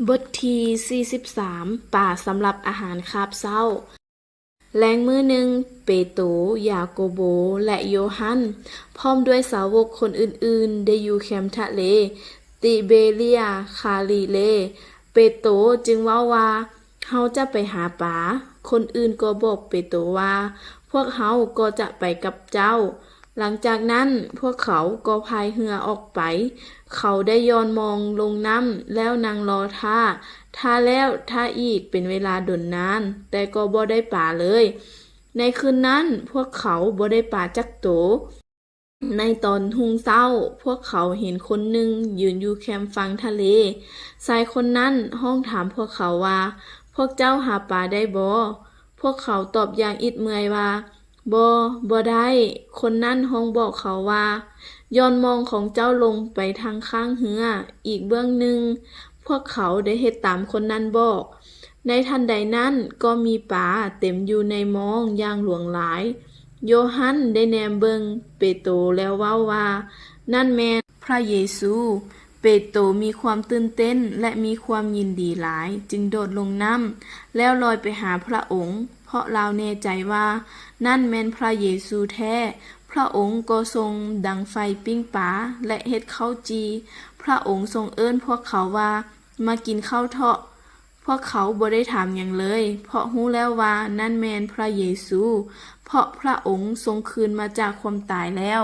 ບົດທີສີ່ສິບສາມ ປາສຳລັບອາຫານຄາບເຊົ້າ. ແລງມື້ໜຶ່ງ, ເປໂຕ, ຢາໂກໂບ ແລະ ໂຢຮັນ ພ້ອມດ້ວຍສາວົກຄົນອື່ນໆ ໄດ້ຢູ່ແຄມທະເລ ຕິເບເຣຍ ຄາລີເລ. ເປໂຕຈຶ່ງເວົ້າວ່າ, ເຮົາຈະໄປຫາປາ. ຄົນອື່ນກໍບອກເປໂຕວ່າ, ພວກເຮົາກໍຈະໄປກັບເຈົ້າ. ຫຼັງຈາກນັ້ນ, ພວກເຂົາກໍພາຍເຮືອອອກໄປ. ເຂົາໄດ້ຢ່ອນມອງລົງນ້ຳ ແລ້ວນັ່ງລໍຖ້າ, ຖ້າແລ້ວຖ້າອີກເປັນເວລາດົນນານ, ແຕ່ກໍບໍ່ໄດ້ປາເລີຍ. ໃນຄືນນັ້ນ, ພວກເຂົາບໍ່ໄດ້ປາຈັກໂຕ. ໃນຕອນຮຸ່ງເຊົ້າ, ພວກເຂົາເຫັນຄົນໜຶ່ງຢືນຢູ່ແຄມຝັ່ງທະເລ. ຊາຍຄົນນັ້ນຮ້ອງຖາມພວກເຂົາວ່າ, ພວກເຈົ້າຫາປາໄດ້ບໍ່? ພວກເຂົາຕອບຢ່າງອິດເມື່ອຍວ່າ, ບໍ່, ບໍ່ໄດ້. ຄົນນັ້ນຮ້ອງບອກເຂົາວ່າ, ຢ່ອນມອງຂອງເຈົ້າລົງໄປທາງຂ້າງເຮືອອີກເບື້ອງໜຶ່ງ. ພວກເຂົາໄດ້ເຮັດຕາມຄົນນັ້ນບອກ. ໃນທັນໃດນັ້ນກໍມີປາເຕັມຢູ່ໃນມອງຢ່າງຫຼວງຫຼາຍ. ໂຢຮັນໄດ້ແນມເບິ່ງເປໂຕແລ້ວເວົ້າວ່າ, ນັ້ນແມ່ນພຣະເຢຊູ. ເປໂຕມີຄວາມຕື່ນເຕັ້ນ ແລະ ມີຄວາມຍິນດີຫຼາຍ, ຈຶ່ງໂດດລົງນ້ຳ ແລ້ວລອຍໄປຫາພຣະອົງ, ເພາະລາວແນ່ໃຈວ່ານັ້ນແມ່ນພຣະເຢຊູແທ້. ພຣະອົງກໍຊົງດັງໄຟປີ້ງປາ ແລະ ເຮັດເຂົ້າຈີ່. ພຣະອົງຊົງເອີ້ນພວກເຂົາວ່າ, ມາກິນເຂົ້າເຖາະ. ພວກເຂົາບໍ່ໄດ້ຖາມຫຍັງເລີຍ, ເພາະຮູ້ແລ້ວວ່ານັ້ນແມ່ນພຣະເຢຊູ, ເພາະພຣະອົງຊົງຄືນມາຈາກຄວາມຕາຍແລ້ວ.